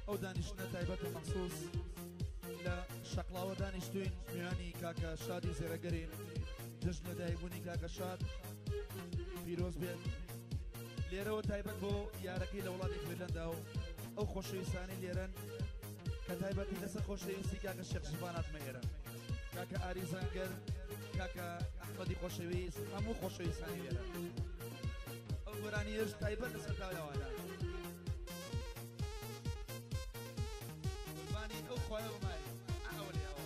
ئەو دانیشتنە تایبەت و مەخسوس لە شەقڵاوە دانیشتوین، میوانی کاکە شادی زێرەگەرین. جەژن لەدایکبوونی کاکە شاد پیرۆز بێت. لێرەوە تایبەت بۆ یارەکەی لە وڵاتی فنلەندا و ئەو خۆشەویستانەی لێرەن کە تایبەتی لەسەر خۆشەویستی کاکە شێخ ژیڤان هاتمە ئێرە، کاکە ئاری زەنگەر، کاکە ئەحمەدی خۆشەویست، هەموو خۆشەویستانی لێرە. ئەو گۆرانیەش تایبەت لەسەر داوایانە. قوربانی ئەو خوایە بماری ئەوە لێ ئەوە.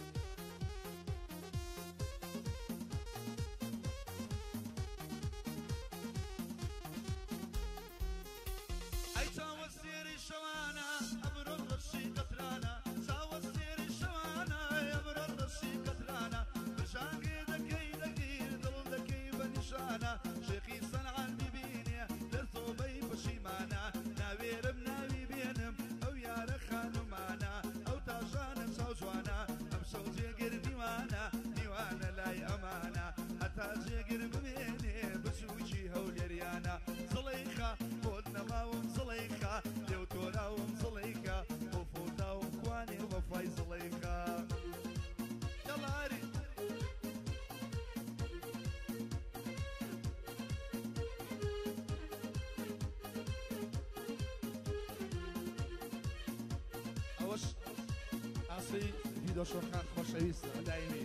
ئەی چاوە سێری شەوانە ئەمرۆ ڕەشی قەترانە، چاوە سێری شەوانە ئەمرۆ ڕەشی قەترانە، بژانگێ دەکەی دەگیر دڵ دەکەی بە نیشانە، شێخی سەنعان ببینێ لە تۆبەی پەشیمانە، ناوێرم ناوی بێنم ئەو یارە خانومانە، ئەو تاژانە چاو جوانە، ئەم شەو جێگر میوانە، میوانە لای ئەمانە، هەتا جێگر بمێنێ بچووکی هەولێریانە. زڵەیخا بۆت نەماوم زڵەیخا، لێو تۆراوم زڵەیخا، بۆ فۆتاوم کوانێ وەفای زڵەیخا. یاڵا ئاری. ئەوەش ئاسۆی ڤیدۆ شۆخان خۆشەویستە دایمی.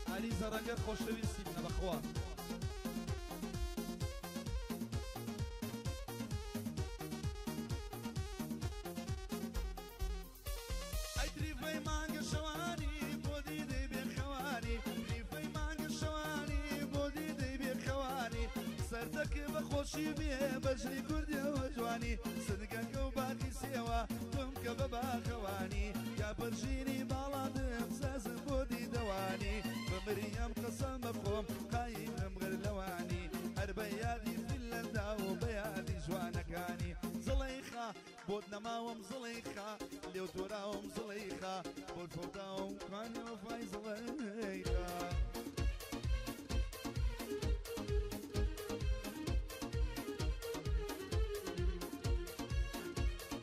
ئاری زەڕەنگەر خۆشەویستی منە بەخوا. ئەی تریفەی مانگە شەوانی بۆ دیدەی بێخەوانی، تریفەی مانگە شەوانی بۆ دیدەی بێخەوانی، سەردەک بە خۆشی بێ بەژنی کوردیەوە جوانی، سنگەکە و باخی سێوە تۆم کە بە باخەوانی، یا پەرژینی باڵادم سازم بۆ دیدەوانی، بمریم قەسەم بەخۆم قایمم غەر لەوانی، هەر بە یادی فنلەندا و بە یادی جوانەکانی. زڵەیخا بۆت نەماوم زڵەیخا، لێو تۆراوم زڵەیخا، بۆت فەوتاوم کوانێ وەفای زڵەیخا.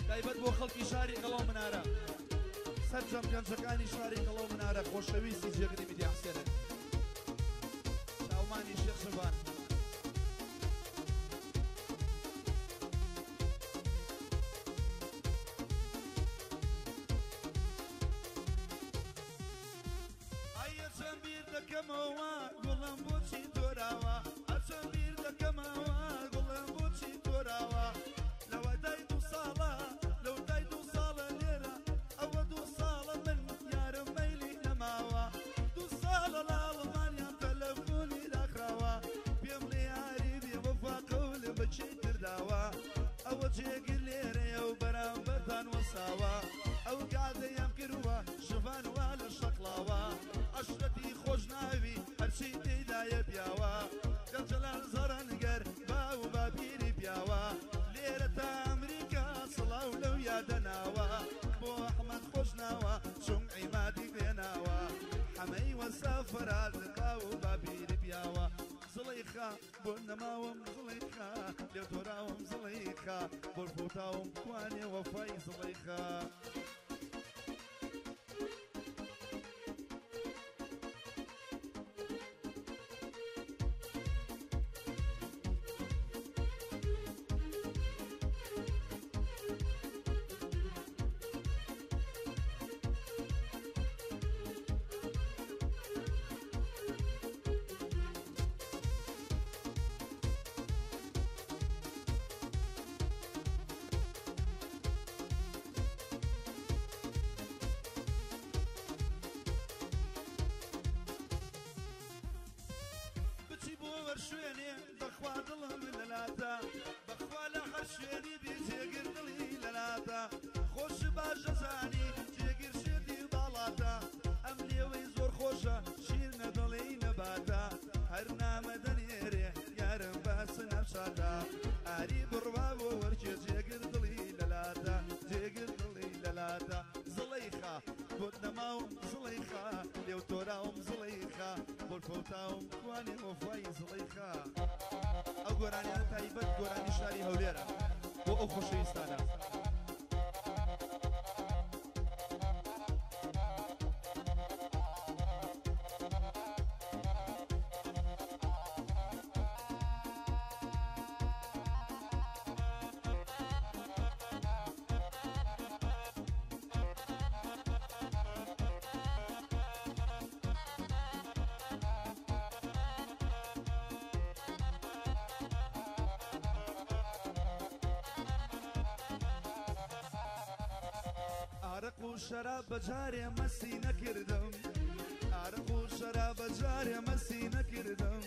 تایبەت بۆ خەڵکی شاری قەڵا و منارە، سەرجەم گەنجەکانی شاری قەڵا و منارە خۆشەویستی جێگری میدیا حسێنن. چاومانی شێخ شڤان. ئەیە چەند بیر دەکەمەوە گوڵم بۆچی تۆراوە، ئەچەند بیر دەکەمەوە گوڵم بۆچی تۆراوە، لەوەدای دوو ساڵە لەودای دوو ساڵە لێرە، ئەوە دوو ساڵە من یارم مەیلی نەماوە، دوو ساڵە لە ئەڵمانیا تەلەفۆنی داخراوە، پێم لێ یاری بێوەفا قەولم بە چی کرداوە، ئەوە جێگر لێرەیە و بەرامبەرتان وەساوە، ئەو گادەیان کردووە شڤان وا لە شەقڵاوە، عەشرەتی خۆشناوی هەرچی تێدایە پیاوە، گەنجەلال زەڕەنگەر باو باپیری پیاوە، لێرە تا ئەمریکا سڵاو لەو یادە ناوە، بۆ ئەحمەد خۆشناوە چون عیمادی بێناوە، حەمەی وەسافەرات باو باپیری پیاوە. زڵەیخا بۆ نەماوم زڵەیخا، لێو تۆراوم زڵەیخا، بۆ فەوتاوم کوانێ وەفای زڵەیخا. بچی بۆ وەرشوێنێ بەخوا دڵم لەلاتە، بەخوا لە هەر شوێنی بی جێگر دڵی لەلاتە، خۆش باش دەزانی جێگر شێتی باڵاتە، ئەم لێوەی زۆر خۆشە شیر نەدڵی نەباتە، هەر نامە دەنێرێ یارم باس نەشاتە، ئاری بڕوا بۆ وەرکێ جێگر دڵی لەلاتە، جێگر دڵی لەلاتە. زڵەیخا بۆت نەماوم زڵەیخا، لێو تۆراوم زڵەیخا، بۆ فەوتاوم کوانێ وەفای زڵەیخا. ئەو گۆرانیانە تایبەت گۆرانی شاری هەولێرە بۆ ئەو خۆشەویستانە. عرق و شەراب بەجارێ مەسی نەکردم، عرق و شەراب بەجارێ مەسی نەکردم،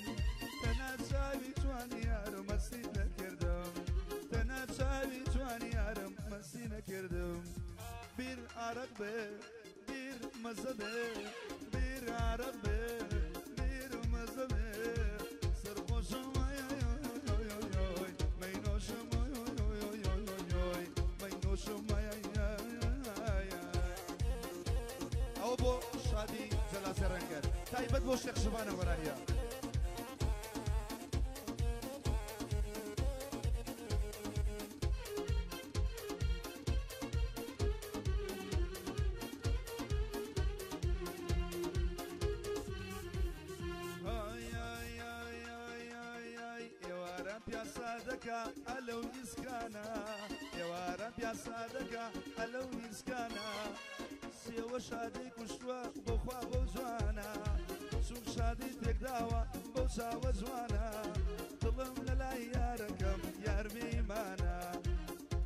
تەنها چاوی جوانی یارم مەسی نەکردم، تەنها چاوی جوانی یارم مەسی نەکردم. بیر عرق بێ بیر مەزە بێ، بیر عرق بێ بیر مەزە بێ، سەرخۆشم ئای مەینۆشم ئای مەینۆشم ئای. ئەوە بۆ شادی جەلال زێڕەنگەر، تایبەت بۆ شێخ شوانە گۆرانیە. ئێوارە پیاسا دەکا ئەلەو نیسکانە، ئێوارە پیاسا دەکا ئەلەو نیسکانە، سێوە شادی کوشتووە بۆخوا بەو جوانە، چون شادی تێکداوە بەو چاوە جوانە، دڵم لە لای یارەکەم یارمێیمانە،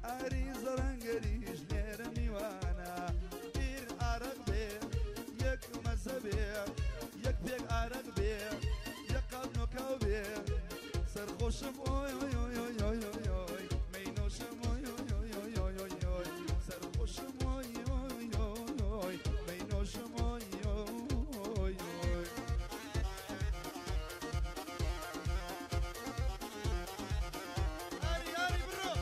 ئاری زەڕەنگەریش لێرە میوانە. بیر ئارەق بێ یەک مەزە بێ، یەک پێک ئارەق بێ، یەک قاپ نۆکاو بێ، سەرخۆشم ئۆی ئۆی ئۆی ئۆی ئۆی ئۆی ئۆی، مەینۆشم ئۆی ئۆی ئۆی ئۆی ئۆی ئۆی ئۆی، سەرخۆشم ئۆی ئۆی ئۆی ئۆی، مەینۆشم ئۆی ئۆی ئۆی. ئاری ئاری بڕۆ.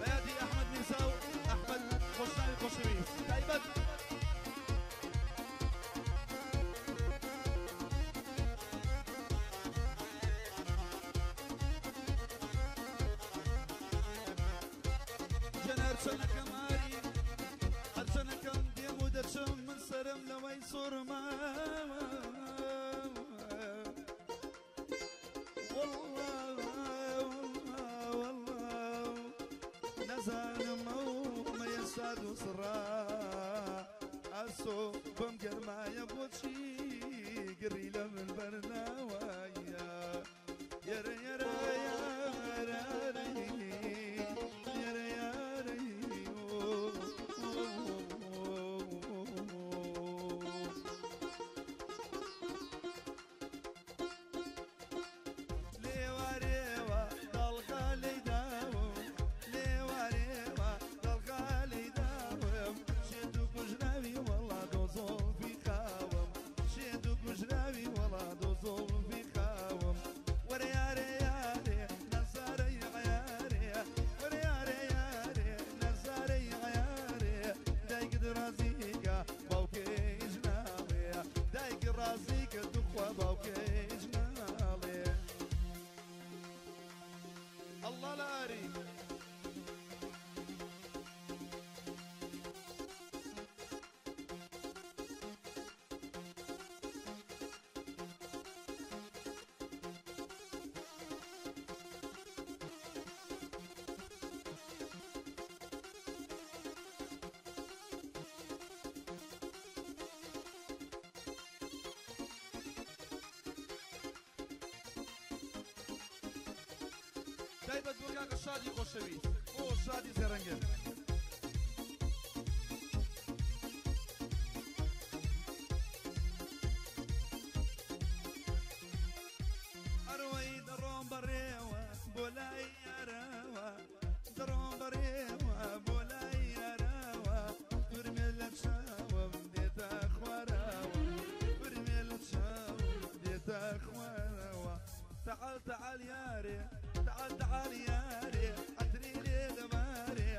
بەیادی ئەحمەد میرزا و ئەحمەد خۆشناوی خۆشەویست تایبەت. ژەن هەرچەنەکەم ئاری هەرچەنەکەم دێم و دەچم، من سەرم لەوەی سوورماوە. والله والله نەزانم ئەو مەیە سارد و سڕا، ئاسۆ بەم گەرمایە بۆچی گڕی لە من بەرناوایە. یەرە یەرە یارە یەرە یارە. لێوارێوە داڵغا لێداوم، لێوارێوە داڵغا لێداوم، شێت و کوژراوی وەڵا دۆزۆڵفی خاوم، شێت و کوژراوی وەڵا دۆزۆڵفی خاوم. وەرە یارێ یارێ نەزارەی عیارێ، وەرە یارێ یارێ نەزارەی عیارێ، دایکت ڕازیکە باوکێش ناڵێ، دایک ڕازیکە توخوا باوکێش ناڵێ. الله لاری. تایبەت بۆ کاکە شادی خۆشەویست، بۆ شادی زێڕەنگەر. ئەڕۆی دەڕۆم بەڕێوە بۆ لای یارەوە، دەڕۆم بەڕێوە بۆ لای یارەوە، فرمێ لە چاوم دێتە خوارەوە، فرمێ لە چاوم دێتە خوارەوە. تعال تعال یارێ تعال تعال ياري عتري لي دماري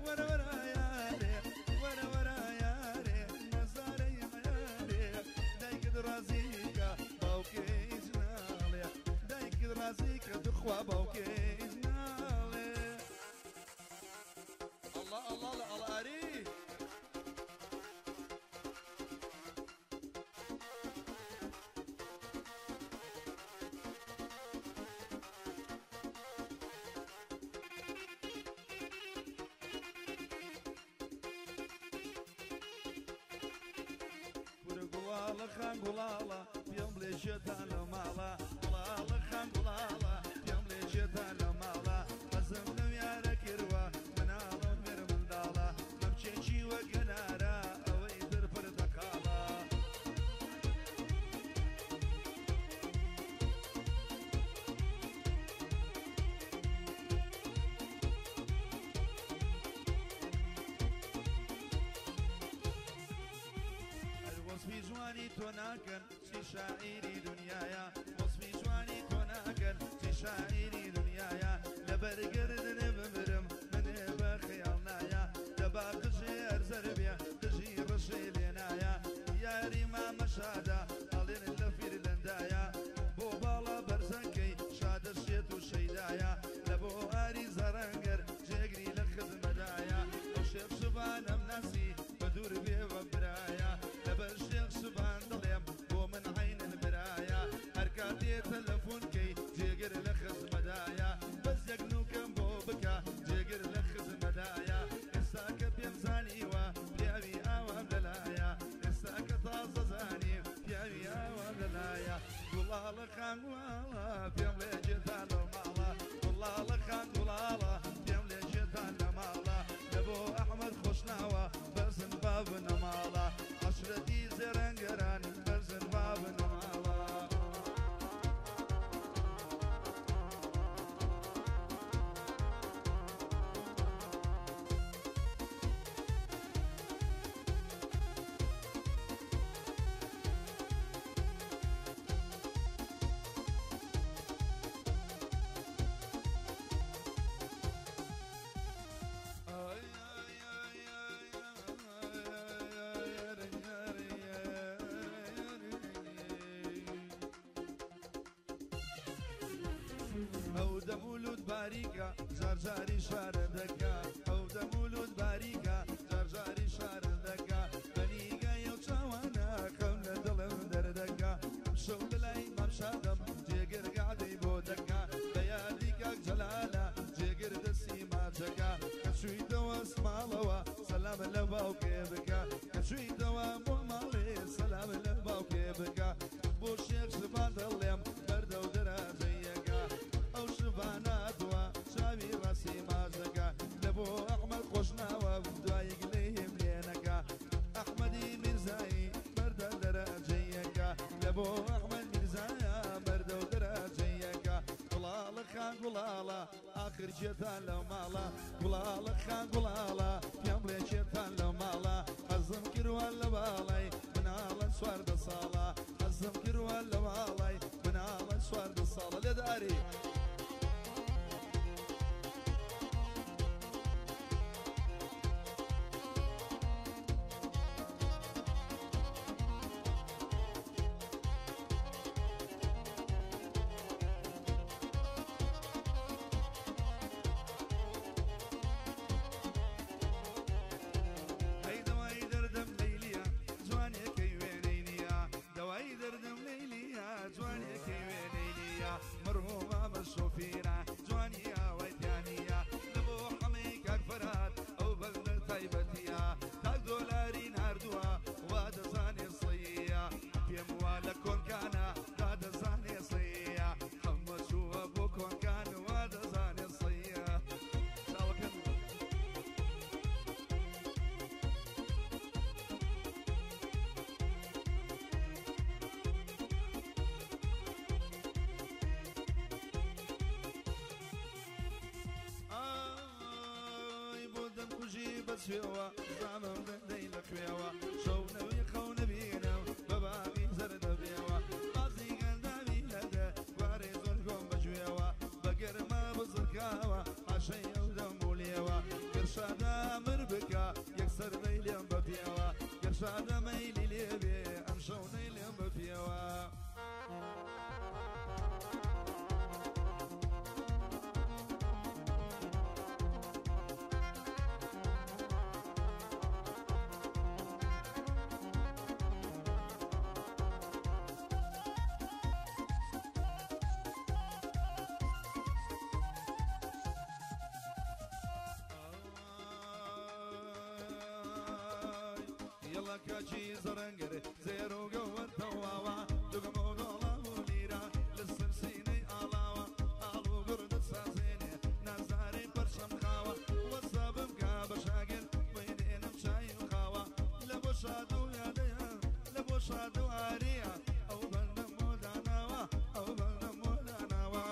ورا ورا ياري ورا ورا ياري نزاري ياري دايك درازيكا باوكي جنالي دايك درازيكا دخوا باوكي جنالي الله الله الله أري گوڵاڵە خان گوڵاڵە پێم بڵێ شێتان لە ماڵە گوڵاڵە خان گوڵاڵە پێم بڵێ شێتان لە ماڵە حەزم لەو یارە کردووە مناڵم مێر منداڵە مەمچێکی وەک گەنارە ئەوەی تر پرتەقاڵە وەصفی جوانی تۆ ناکەن چی شاعیری دنیایە وەصفی جوانی تۆ ناکەن چی شاعیری دنیایە لەبەرگردن بمرم منێ بە خەیاڵ نایە دەبا قژێ ئەرزەر بێ قژی ڕەشێ لێنایە یاری مامە شادە ئەڵێن لە فیرلەندایە بۆ باڵا بەرزەکەی شادە شێت و شەیدایە لە بۆ ئاری زەڕەنگەر جێگری لە خزمەدایە ئەو شێخ شبانەم ناسی بە دوور بێ بە برایە لەبەر شێخ شبان دەڵێم بۆ من عەینن برایە هەر کاتێ تەلەفۆن کەی جێگر لە خزمەدایە بەس یەک نوکەم بۆ بکە جێگر لە خزمەدایە ئێستا کە پێم زانیوە پیاوی ئاوام لەلایە ئێستا کە تازە زانی پیاوی ئاوام لەلایە گوڵاڵە خان گوڵاڵە پێم لێ جێتان لەو ماڵە گوڵاڵە خان گوڵاڵە پێم لێ جێتان لە ماڵە لە بۆ ئەحمەد خۆشناوە بەرزن بابنە ماڵە عەشرەتی زێرەنگەران بەرزن بابنە ماڵە ئەو دەمولود باریکە جارجاری شارە دەکا ئەو دەمولود باریکە جارجاری شارە دەکا بەنیگای ئەو چاوانە خەم لە دڵم دەردەکا شەو لەلای مامشادەم جێگر گەعدەی بۆ دەکا بە یادی کاک جەلالە جێگر دەستی ماچەکە کە چوویتەوە سماڵەوە سەلام لە باوکێ بکە کە چوویتەوە بۆ ماڵێ سەلام لە باوکێ بکە بۆ شێخ شبان دەڵێم بەردە و دەراجەیەکە ئەو شباناتوە چاوی ڕاستی ماچەکە لە بۆ ئەحمەد خۆشناوە دوای گلەییم لێنەکە ئەحمەدی میرزایی بەردە دەرەجەیەکە لە بۆ ئەحمەد میرزایە بەردە و دەرەجەیەکە گوڵاڵە خان گوڵاڵە ئاخر کێتان لەو ماڵە گوڵاڵە خان گوڵاڵە پێم بڵێ کێتان لەو ماڵە حەزم کردووە لە باڵای مناڵە 14 ساڵە حەزم کردووە لە باڵای مناڵە 14 ساڵە لێداری مرهومە بە شۆفیرە جوانی ئاوای تیانیە لە بۆ حەمەی کاک فەرهاد ئەو بەندە تایبەتیە تاک دۆلاری ناردووە وا دەزانێ سەیە پێم وا لە کۆنکانە تا دەزانێ سەیە حەمە چووە بۆ کۆنکان وا دەزانێ سەیە چاوەکەن بەسوێوە زامم دەندەی لە خوێوە شەو نەوی خەو نەبینم بە باغی زەردەبێوە بازی گەنداوی لەدە گوارێ زۆر گۆم بەگوێوە بە گەرما بزڕ شادە مەیلی لێبێ ئەم شەو نەیلێم بە پێوە. يلا كاجي زرنجر زيرو قوة تواوا دقمو دولا وليرا للسرسيني آلاوا آلو قرد سازيني نازاري برشم خاوا وصابم كاب شاقل بيدين مشاي وخاوا لبو شادو يا ديا لبو شادو عاريا أو بلدم موداناوا أو بلدم موداناوا.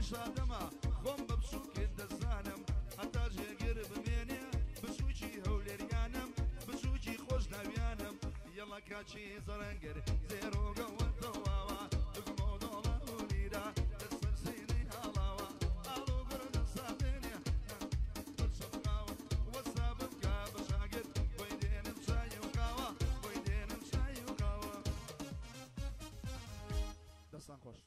شادەما خۆم بە بچووکت دەزانم هەتا جێگر بمێنێ بچووکی هەولێریانم بچووکی خۆش ناویانم یەڵا کاچی زەرەنگەر زێرۆگەوە تەواوە دگمۆ دۆڵە و لیرە لەسەر سینەی ئاڵاوە ئاڵۆ گوڕ دەسادێنێ بەرچەمقاوە وەسا بمکا بە شاگرد بۆی دێنم چای و قاوە بۆی دێنم چای و قاوە. دەستان خۆش.